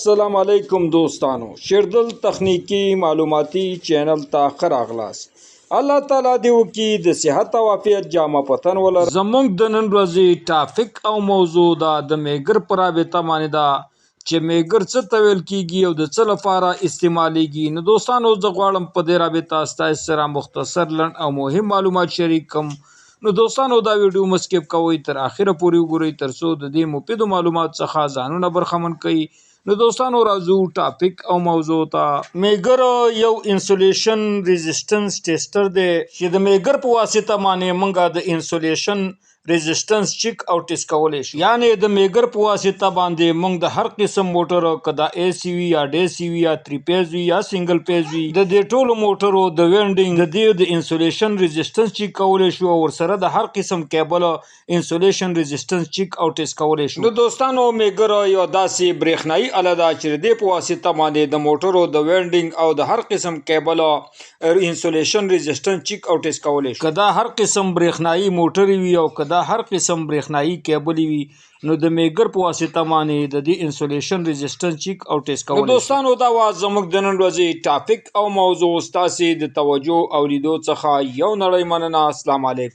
السلام علیکم دوستانو، شیردل تخنیکی معلوماتي چینل ته ښه راغلاست. الله تعالی دې وکړي د صحت او عافیت جامه په تن ولرئ. زموږ د نن ورځې ټاپک او موضوع دا د میګر په رابطه باندې ده چې میګر څه ته ویل کیږي او د څه لپاره استعمالیږي. نو دوستانو، زه غواړم په دې رابطه ستاسو سره مختصر، لنډ او مهم معلومات شریک کړم. نو دوستانو، دا ویډیو مه سکیپ کوئ، تر اخره پورې وګورئ تر څو د دې مفیدو معلوماتو څخه ځانونه برخمن کړئ. نو دوستانو، راځو ټاپک او موضوع ته. میګر یو insulation resistance tester دی چې د میګر په واسطه باندې مونږه د insulation resistance چیک او ټیسټ کولی شو. یعنی د میګر په واسطه باندې مونږ د هر قسم موټر، که دا اے سی وي یا ډي سی وي یا تری پیز وي یا سنگل پیز وي، د دې ټولو موټرو د وینډینګ د دې د insulation resistance چیک کولی شو او ورسره د هر قسم کیبل insulation resistance چیک او ټیسټ کولی شو. نو دوستانو، میګر یو داسې برېښنايي اله ده چې د دې په واسطه باندې د موټرو د وینډینګ او د هر قسم کیبل insulation resistance چیک او ټیسټ کولی شو. که دا هر قسم برېښنايي موټرې وي او که دا هر قسم برېښنايي کیبلې وي، نو د میګر په واسطه باندې د دې insulation resistance چیک او ټیسټ کولی شو. دوستانو، دا وه زموږ د نن ورځې ټاپک او موضوع. ستاسې د توجه او لیدو څخه یو نړۍ مننه. السلام علیکم.